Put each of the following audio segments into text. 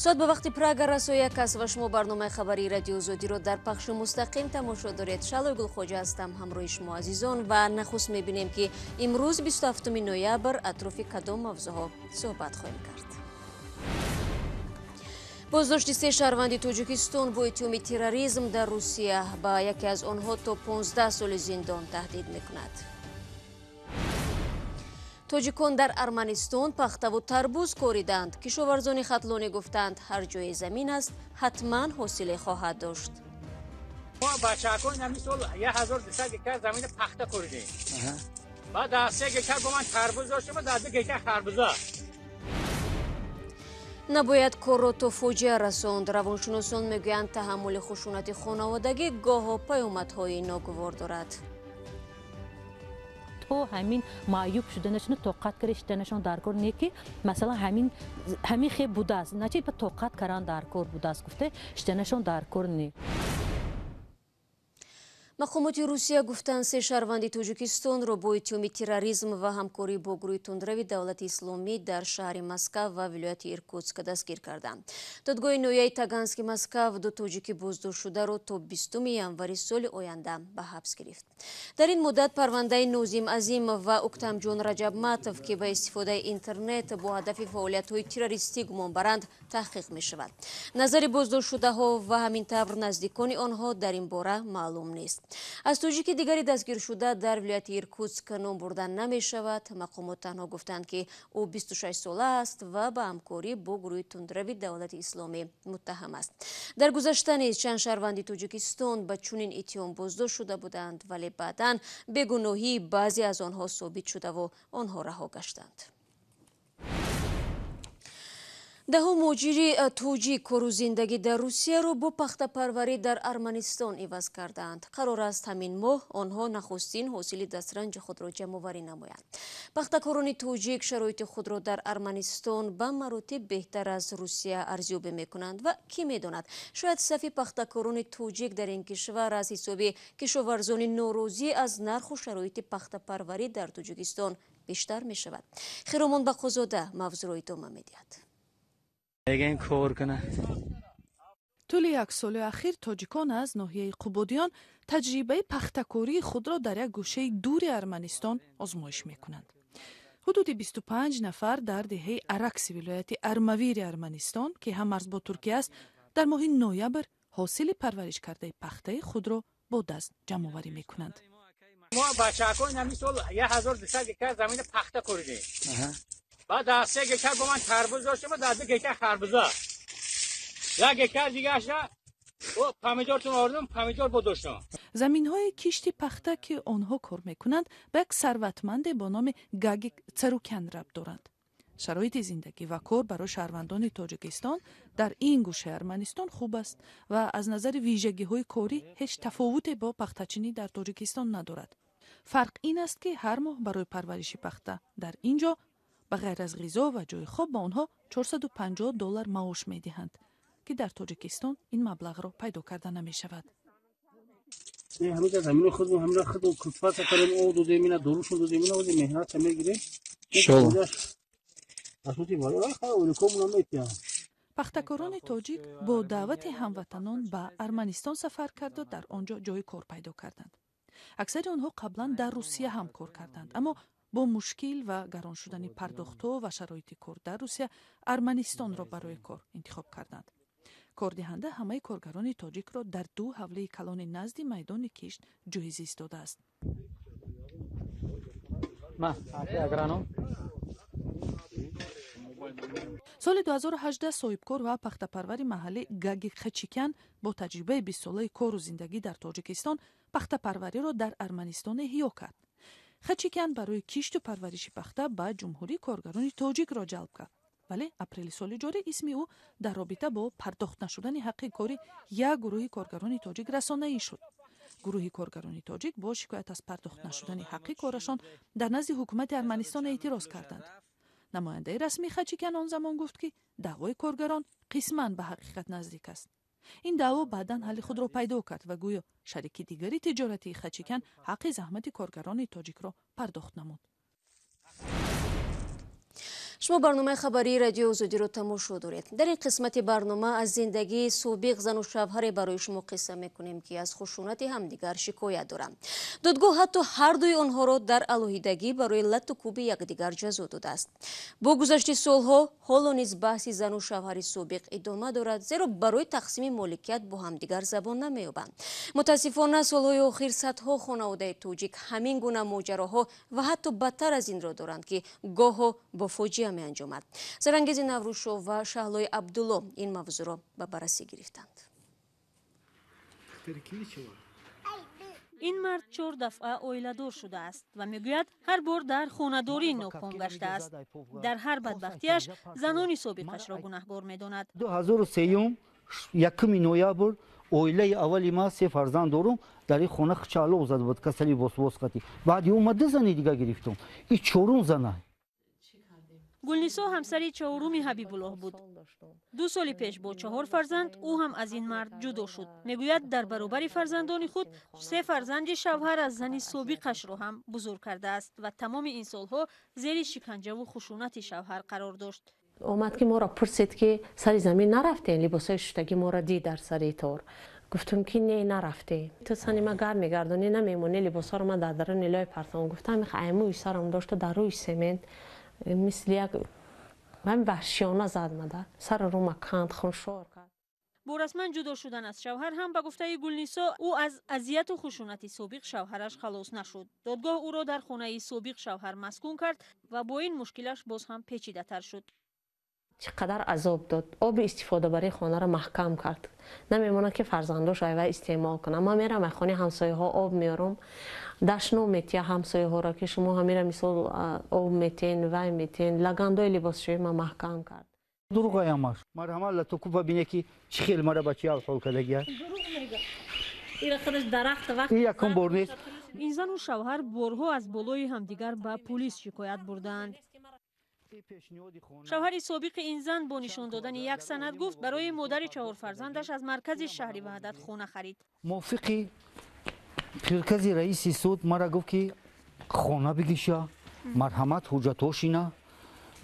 Соат ба вақти Прага расо як аст ва шумо барномаи хабарии Радиои Озодиро дар пахши мустақим тамошо доред. Шалои Гулхоҷа ҳастам ҳамроҳи шумо азизон ва нахуст мебинем, ки имрӯз 27 ноябр атрофи кадом мавзӯъҳо суҳбат хоҳем кард. Боздошти се шаҳрванди Тоҷикистон бо иттиҳоми терроризм дар Русия ба яке аз онҳо то 15 соли зиндон таҳдид мекунад. Тоҷикон дар Арманистон пахтаву тарбуз кориданд. Кишоварзони хатлонӣ гуфтанд, ҳар ҷое замин аст, ҳатман ҳосиле хоҳад дошт. Мо бачаҳакон ҳамин сол 1200 гектар замини пахта коридем. Баъд дар 3 гектар бо ман тарбуз доштем, дар 2 гектар харбуза. Набояд корро то фоҷиа расонд. Равоншиносон мегӯянд, таҳаммули хушунати хонаводагӣ гоҳо паёмадҳои ногувор дорад. То ҳамин маъюб шуданашону тоқат карда шиданашон дар кор не, ки масалан ҳамин хеб будааст, начи ба тоқат кардан дар кор будааст, гуфта шиданашон дар кор не. Мақомоти Русия гуфтанд, се шаҳрванди Тоҷикистонро бо иттиҳоми терроризм ва ҳамкорӣ бо гурӯҳи тундрави Давлати Исломӣ дар шаҳри Москав ва вилояти Иркутск дастгир карданд. Додгоҳи ноҳияи Тагански Москав ду тоҷики боздоштшударо то 20 январи соли оянда ба ҳабс гирифт. Дар ин муддат парвандаи Нозим Азимов ва Уктамҷон Раҷабматов, ки ба истифодаи интернет бо ҳадафи фаъолиятҳои террористӣ гумонбаранд, таҳқиқ мешавад. Назари боздоштшудаҳо ва ҳамин тавр наздикони онҳо дар ин бора маълум нест. Аз тоҷики дигари дастгиршуда дар вилояти Иркутск ном бурда намешавад. Мақомот танҳо гуфтанд, ки ӯ 26 сола аст ва ба ҳамкорӣ бо гурӯҳи тундрави Давлати Исломӣ муттаҳам аст. Дар гузашта низ чанд шаҳрванди Тоҷикистон ба чунин иттиҳом боздошт шуда буданд, вале баъдан бегуноҳии баъзе аз онҳо собит шудаву онҳо раҳо гаштанд. Даҳо муҳоҷири тоҷик кору зиндагӣ дар Русияро бо пахтапарварӣ дар Арманистон иваз кардаанд. Қарор аст, ҳамин моҳ онҳо нахустин ҳосили дастранҷи худро ҷамъоварӣ намоянд. Пахтакорони тоҷик шароити худро дар Арманистон ба маротиб беҳтар аз Русия арзёбӣ мекунанд ва кӣ медонад, шояд сафи пахтакорони тоҷик дар ин кишвар аз ҳисоби кишоварзони норозӣ аз нарху шароити пахтапарварӣ дар Тоҷикистон бештар мешавад. Хиромон Бақозода мавзӯъро идома медиҳад. Тӯли як соли ахир тоҷикон аз ноҳияи Қубодиён таҷрибаи пахтакории худро дар як гӯшаи дури Арманистон озмоиш мекунанд. Ҳудуди 25 нафар дар деҳаи Аракси вилояти Армавири Арманистон, ки ҳаммарз бо Туркия аст, дар моҳи ноябр ҳосили парвариш кардаи пахтаи худро бо даст ҷамъоварӣ мекунанд. Мо бачаҳакон ҳамин сол 1200 гектар замини пахта коридем. Баъд дар 3 гектар бо ман тарбуз доштем, дар 2 гектар харбуза. 1 гектар дигаашра помидортон овардам, помидор бо доштам. Заминҳои кишти пахта, ки онҳо кор мекунанд, ба як сарватманде бо номи Гагик Царукян рабт доранд. Шароити зиндагӣ ва кор барои шаҳрвандони Тоҷикистон дар ин гӯшаи Арманистон хуб аст ва аз назари вижагиҳои корӣ ҳеҷ тафовуте бо пахтачинӣ дар Тоҷикистон надорад. Фарқ ин аст, ки ҳар моҳ барои парвариши пахта дар ин ҷо ба ғайр аз ғизо ва ҷои хоб ба онҳо 450 доллар маош медиҳанд, ки дар Тоҷикистон ин маблағро пайдо карда намешавад. Пахтакорони тоҷик бо даъвати ҳамватанон ба Арманистон сафар карду дар он ҷо ҷои кор пайдо карданд. Аксари онҳо қаблан дар Русия ҳам кор карданд, аммо бо мушкил ва гарон шудани пардохтҳо ва шароити кор дар Русия Арманистонро барои кор интихоб карданд. Кордиҳанда ҳамаи коргарони тоҷикро дар ду ҳавлии калони назди майдони кишт ҷои зист додааст. Соли 2018 соҳибкор ва пахтапарвари маҳаллӣ Гагик Хачикян бо таҷрибаи бистсолаи кору зиндагӣ дар Тоҷикистон пахтапарвариро дар Арманистон эҳё кард. Хачикян барои кишту парвариши пахта ба ҷумҳурӣ коргарони тоҷикро ҷалб кард, вале апрели соли ҷорӣ исми ӯ дар робита бо пардохт нашудани ҳаққи кори як гурӯҳи коргарони тоҷик расонаӣ шуд. Гурӯҳи коргарони тоҷик бо шикоят аз пардохт нашудани ҳаққи корашон дар назди ҳукумати Арманистон эътироз карданд. Намояндаи расмии Хачикян он замон гуфт, ки даъвои коргарон қисман ба ҳақиқат наздик аст. Ин даъво баъдан ҳалли худро пайдо кард ва гӯё шарики дигари тиҷоратии Хачикян ҳаққи заҳмати коргарони тоҷикро пардохт намуд. Шумо барномаи хабарии Радиои Озодиро тамошо доред. Дар ин қисмати барнома аз зиндагии собиқ зану шавҳаре барои шумо қисса мекунем, ки аз хушунати ҳамдигар шикоят доранд. Додгоҳ ҳатто ҳар дуи онҳоро дар алоҳидагӣ барои латту кӯби якдигар ҷазо додааст. Бо гузашти солҳо ҳоло низ баҳси зану шавҳари собиқ идома дорад, зеро барои тақсими моликият бо ҳамдигар забон намеёбанд. Мутаассифона, солҳои охир садҳо хонаводаи тоҷик ҳамин гуна моҷароҳо ва ҳатто бадтар аз инро доранд, ки гоҳо бо фоҷиа меанҷомад. Сарангези Наврӯзшо ва Шаҳлои Абдулло ин мавзӯъро ба баррасӣ гирифтанд. Ин мард чор дафъа оиладор шудааст ва мегӯяд, ҳар бор дар хонадорӣ ноком гаштааст. Дар ҳар бадбахтиаш занони собиқашро гунаҳгор медонад. 2003, 1 ноябр, оилаи аввали ма, се фарзанд дорум, дар ин хона хчалоқ зада буд, касали восвос қатӣ. Баъди ӯ ма ду зани дига гирифтум, и чорум зана. Гулнисо ҳамсари чаҳоруми Ҳабибуллоҳ буд. 2 соли пеш бо чаҳор фарзанд ӯ ҳам аз ин мард ҷудо шуд. Мегӯяд, дар баробари фарзандони худ се фарзанди шавҳар аз зани собиқашро ҳам бузург кардааст ва тамоми ин солҳо зери шиканҷаву хушунати шавҳар қарор дошт. Омад, ки моро пурсид, ки сари замин нарафтем, либосҳои шуштагӣ моро дид дар сари тор. Гуфтум, ки не, нарафтем. Ту сани ма гар мегардонӣ, намемонӣ, либосҳоро ман дар даруни лой партом. Гуфтам, аймӯи сарам дошта, дар рӯи семент мисли як ҳамин ваҳшиёна зад мада, сари рӯма канд, хуншор кард. Бо расман ҷудо шудан аз шавҳар ҳам, ба гуфтаи Гулнисо, ӯ аз азияту хушунати собиқ шавҳараш халос нашуд. Додгоҳ ӯро дар хонаи собиқ шавҳар маскун кард ва бо ин мушкилаш боз ҳам печидатар шуд. Чӣ қадар азоб дод! Оби истифодабарии хонаро маҳкам кард, намемонад, ки фарзандош айва истеъмол кунам. Ман мерам, ай хонаи ҳамсояҳо об меорам, дашном метия ҳамсояҳоро, ки шумо ҳамира мисол об метен, вай метен. Лагандои либосшӯӣ ман маҳкам кард. Дурӯғаямаш, марҳамат, латукуба бине, ки чӣ хел мара ба чӣ ҳол кардагия. Ин якум бор нест. Ин зану шавҳар борҳо аз болои ҳамдигар ба пулис шикоят бурдаанд. Шавҳари собиқи ин зан бо нишон додани як санад гуфт, барои модари чаҳорфарзандаш аз маркази шаҳри Ваҳдат хона харид. Мувофиқи прикази раиси суд мара гуфт, ки хона бигиша, марҳамат, ҳуҷҷатҳошина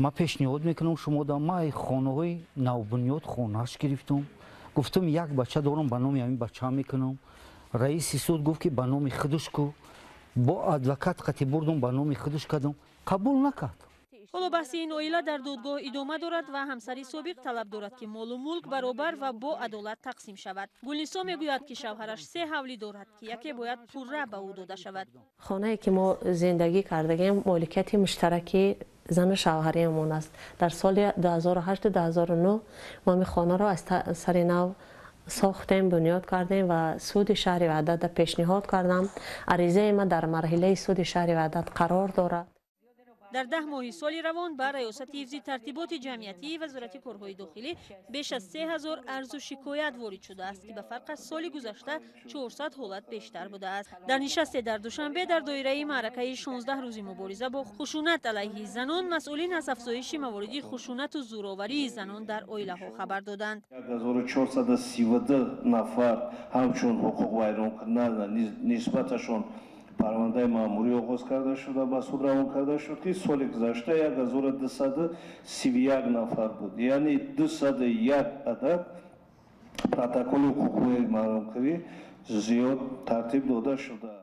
ма пешниҳод мекунам шумода. Ма хонаҳои навбунёд хонааш гирифтум. Гуфтум, як бача дорам, ба номи ҳамин бача мекунам. Раиси суд гуфт, ки ба номи худаш ку. Бо адвокат қати бурдум, ба номи худаш кардум, қабул накард. Ҳоло баҳси ин оила дар додгоҳ идома дорад ва ҳамсари собиқ талаб дорад, ки молу мулк баробар ва бо адолат тақсим шавад. Гулнисо мегӯяд, ки шавҳараш се ҳавлӣ дорад, ки яке бояд пурра ба ӯ дода шавад. Хонае, ки мо зиндагӣ кардагем, моликияти муштараки зану шавҳариамон аст. Дар соли 2008-2009 мо ин хонаро аз сари нав сохтем, бунёд кардем ва суди шаҳри Ваҳдатда пешниҳод кардам. Аризаи ма дар марҳилаи суди шаҳри Ваҳдат қарор дорад. Дар 10 моҳи соли равон ба Раёсати ҳифзи тартиботи ҷамъиятии Вазорати корҳои дохилӣ беш аз 3000 арзу шикоят ворид шудааст, ки ба фарқ аз соли гузашта 400 ҳолат бештар будааст. Дар нишасте дар Душанбе дар доираи маъракаи 16 рӯзи мубориза бо хушунат алайҳи занон масъулин аз афзоиши мавориди хушунату зӯроварии занон дар оилаҳо хабар доданд. 1432 нафар ҳамчун ҳуқуқвайронкунанда нисбаташон парвандаи маъмурӣ оғоз карда шуда, ба суд равон карда шуд, ки соли гузашта 1231 нафар буд, яъне 201 адад протоколи ҳуқуқвайронкунӣ зиёд тартиб дода шудааст.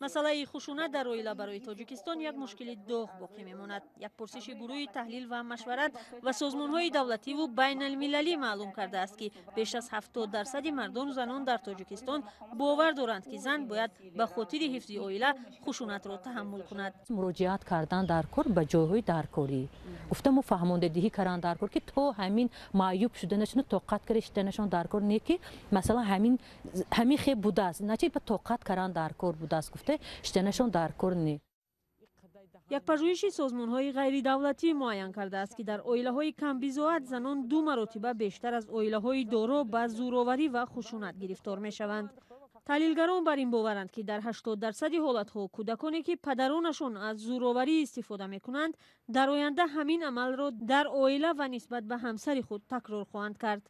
Масъалаи хушунат дар оила барои Тоҷикистон як мушкили доғ боқӣ мемонад. Як пурсиши гурӯҳи таҳлил ва машварат ва созмонҳои давлативу байналмилалӣ маълум кардааст, ки беш аз 70 дарсади мардону занон дар Тоҷикистон бовар доранд, ки зан бояд ба хотири ҳифзи оила хушунатро таҳаммул кунад. Муроҷиат кардан дар кор ба ҷойҳои даркорӣ, гуфта мо фаҳмондадиҳӣ кардан дар кор, ки то ҳамин маъюб шуданашону тоқат карда шиданашон дар кор не, ки масалан ҳамин хел будааст, значит ба тоқат кардан дар кор будааст, гуфта шиданашон дар кор не. Як пажӯҳиши созмонҳои ғайридавлатӣ муайян кардааст, ки дар оилаҳои камбизоат занон ду маротиба бештар аз оилаҳои доро ба зӯроварӣ ва хушунат гирифтор мешаванд. Таҳлилгарон бар ин боваранд, ки дар 80 дарсади ҳолатҳо кӯдаконе, ки падаронашон аз зӯроварӣ истифода мекунанд, дар оянда ҳамин амалро дар оила ва нисбат ба ҳамсари худ такрор хоҳанд кард.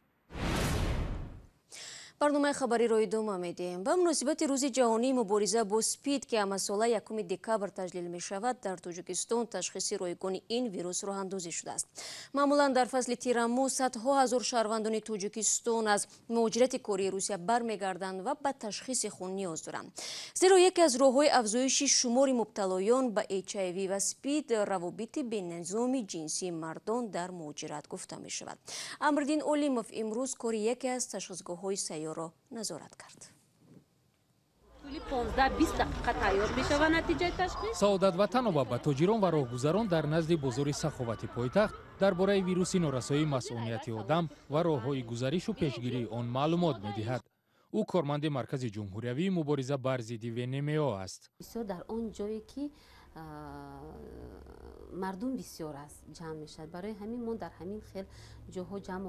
Барномаи хабариро идома медиҳем. Ба муносибати рӯзи ҷаҳонии мубориза бо СПИД, ки ҳамасола 1 декабр таҷлил мешавад, дар Тоҷикистон ташхиси ройгони ин вирус роҳандозӣ шудааст. Маъмулан дар фасли тирамӯ садҳо ҳазор шаҳрвандони Тоҷикистон аз муҳоҷирати кории Русия бармегарданд ва ба ташхиси хун ниёз доранд. Зеро яке аз роҳҳои афзоиши шумори мубталоён ба HIV ва СПИД равобити бенизоми ҷинсии мардон дар муҳоҷират гуфта мешавад. Амриддин Олимов имрӯз кори яке аз ташхисгоҳҳои сайёрро назорат кард. Тӯли 15-20 дақиқа тайёр мешавад натиҷаи ташхис. Саодат Ватанова ба тоҷирон ва роҳгузарон дар назди бозори Саховати пойтахт дар бораи вируси норасоии масъунияти одам ва роҳҳои гузаришу пешгирии он маълумот медиҳад. Ӯ корманди Маркази ҷумҳуриявии мубориза бар зидди ВНМО аст. Бисёр дар он ҷое ки мардум бисёр аст ҷамъ мешавад. Барои ҳамин мо дар ҳамин хел ҷоҳо ҷамъ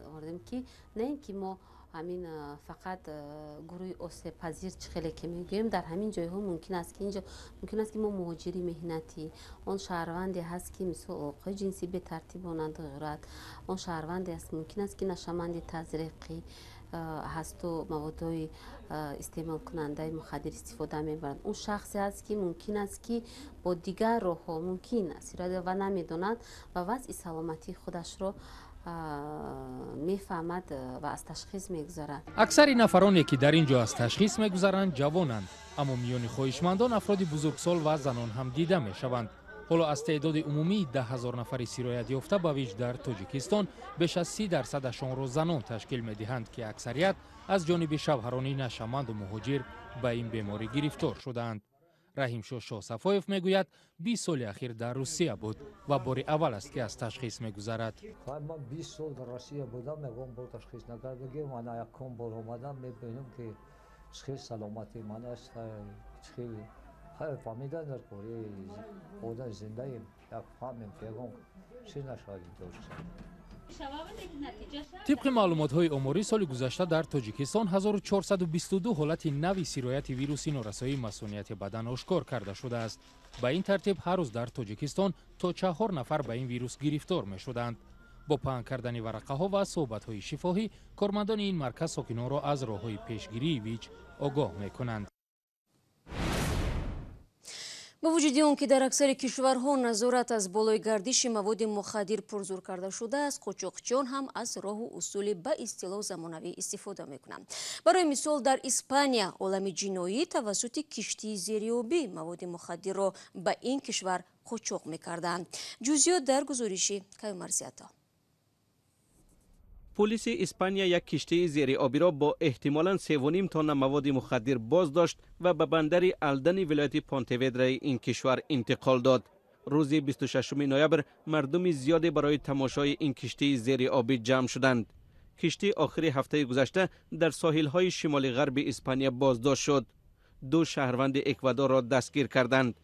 овардем, ки на ин ки мо ҳамин фақат гурӯҳи осебпазир чӣ хеле ки мегӯем, дар ҳамин ҷойҳо мумкин аст ки инҷо мумкин аст ки мо муҳоҷири меҳнатӣ, он шаҳрванде ҳаст ки мисол алоқаи ҷинсӣ бетартибона дорад, он шаҳрванде аст мумкин аст ки нашаманди тазриқӣ ҳасту маводҳои истеъмолкунандаи мухаддир истифода мебарад, он шахсе ҳаст ки мумкин аст ки бо дигар роҳҳо мумкин сироят ва намедонад ва вазъи саломатии худашро мефаҳмад ва аз ташхис мегузарад. Аксари нафароне ки дар ин ҷо аз ташхис мегузаранд ҷавонанд, аммо миёни хоҳишмандон афроди бузургсол ва занон ҳам дида мешаванд. Ҳоло аз теъдоди умумии 10 000 нафари сироятёфта ба ВИЧ дар Тоҷикистон беш аз 30%-ашонро занон ташкил медиҳанд, ки аксарият аз ҷониби шавҳарони нашаманду муҳоҷир ба ин беморӣ гирифтор шудаанд. Раҳимшо Шоҳсафоев мегӯяд, 20 соли ахир дар Русия буд ва бори аввал аст, ки аз ташхис мегузарад. Ман 20 сол дар Россия будам, ягон бор ташхис накардагим. Ана якум бор омадам, мебинам ки чӣ хел саломатии ман аст, чӣ хел фаҳмидан дар кори одам зиндаем, як фаҳмем ки ягон чиз нашавад. Тибқи маълумотҳои оморӣ, соли гузашта дар Тоҷикистон 1422 ҳолати нави сирояти вируси норасоии масунияти бадан ошкор карда шудааст. Ба ин тартиб ҳар рӯз дар Тоҷикистон то 4 нафар ба ин вирус гирифтор мешуданд. Бо паҳн кардани варақаҳо ва суҳбатҳои шифоҳӣ кормандони ин марказ сокинонро аз роҳҳои пешгирии ВИЧ огоҳ мекунанд. Бо вуҷуди он ки дар аксари кишварҳо назорат аз болои гардиши маводи мухаддир пурзур карда шудааст, қочоқчиён ҳам аз роҳу усули ба истилоҳ замонавӣ истифода мекунанд. Барои мисол, дар Испания олами ҷиноӣ тавассути киштии зериобӣ маводи мухаддирро ба ин кишвар қочоқ мекарданд. Ҷузъиёт дар гузориши Каюмарзиято. Полиси Испания як киштии зериобиро бо эҳтимолан 3,5 тонна маводи мухаддир боздошт ва ба бандари Алдани вилояти Понтеведраи ин кишвар интиқол дод. Рӯзи 26 ноябр мардуми зиёде барои тамошои ин киштии зериобӣ ҷамъ шуданд. Киштӣ охири ҳафтаи гузашта дар соҳилҳои шимоли ғарби Испания боздошт шуд. 2 шаҳрванди Эквадорро дастгир карданд.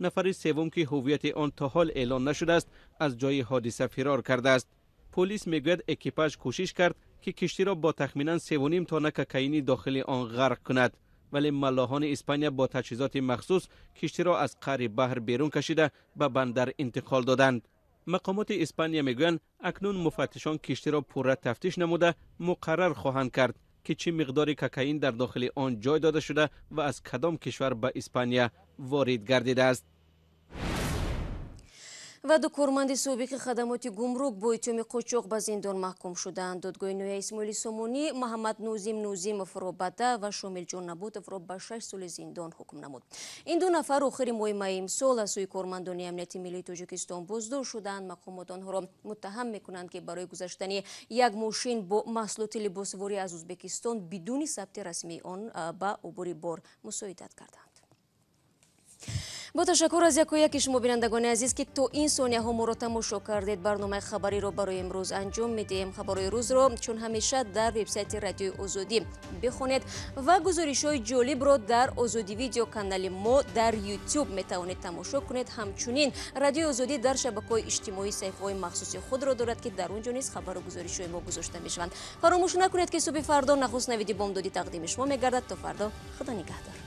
Нафари севум, ки ҳуввияти он то ҳол эълон нашудааст, аз ҷои ҳодиса фирор кардааст. Полис мегӯяд, экипаж кӯшиш кард, ки киштиро бо тахминан 3,5 тонна кокаини дохили он ғарқ кунад, вале маллоҳони Испания бо таҷҳизоти махсус киштиро аз қаъри баҳр берун кашида ба бандар интиқол доданд. Мақомоти Испания мегӯянд, акнун муфаттишон киштиро пурра тафтиш намуда муқаррар хоҳанд кард, ки чӣ миқдори кокаин дар дохили он ҷой дода шуда ва аз кадом кишвар ба Испания ворид гардидааст. Ва ду корманди собиқи хадамоти гумрук бо иттиҳоми қочоқ ба зиндон маҳкум шуданд. Додгоҳи ноҳияи Исмоили Сомонӣ Муҳаммад Нозим Нозимовро ба 10 ва Шомилҷон Наботовро ба 6 соли зиндон ҳукм намуд. Ин ду нафар охири моҳи майи имсол аз сӯи кормандони амнияти миллии Тоҷикистон боздошт шуданд. Мақомот онҳоро муттаҳам мекунанд, ки барои гузаштани як мошин бо маҳсулоти либосворӣ аз Ӯзбекистон бидуни сабти расмии он ба убури бор мусоидат карданд. Бо ташаккур аз яку яки шумо, бинандагони азиз, ки то ин сонияҳо моро тамошо кардед, барномаи хабариро барои имрӯз анҷом медиҳем. Хабарҳои рӯзро чун ҳамеша дар вебсайти Радиои Озодӣ бихонед ва гузоришҳои ҷолибро дар Озодӣ видео канали мо дар YouTube метавонед тамошо кунед. Ҳамчунин Радиои Озодӣ дар шабакаҳои иҷтимоӣ саҳифаҳои махсуси худро дорад, ки дар он ҷо низ хабару гузоришҳои мо гузошта мешаванд. Фаромӯш накунед, ки субҳи фардо нахуст навиди бомдодӣ тақдими шумо мегардад. То фардо, Худо нигаҳдор.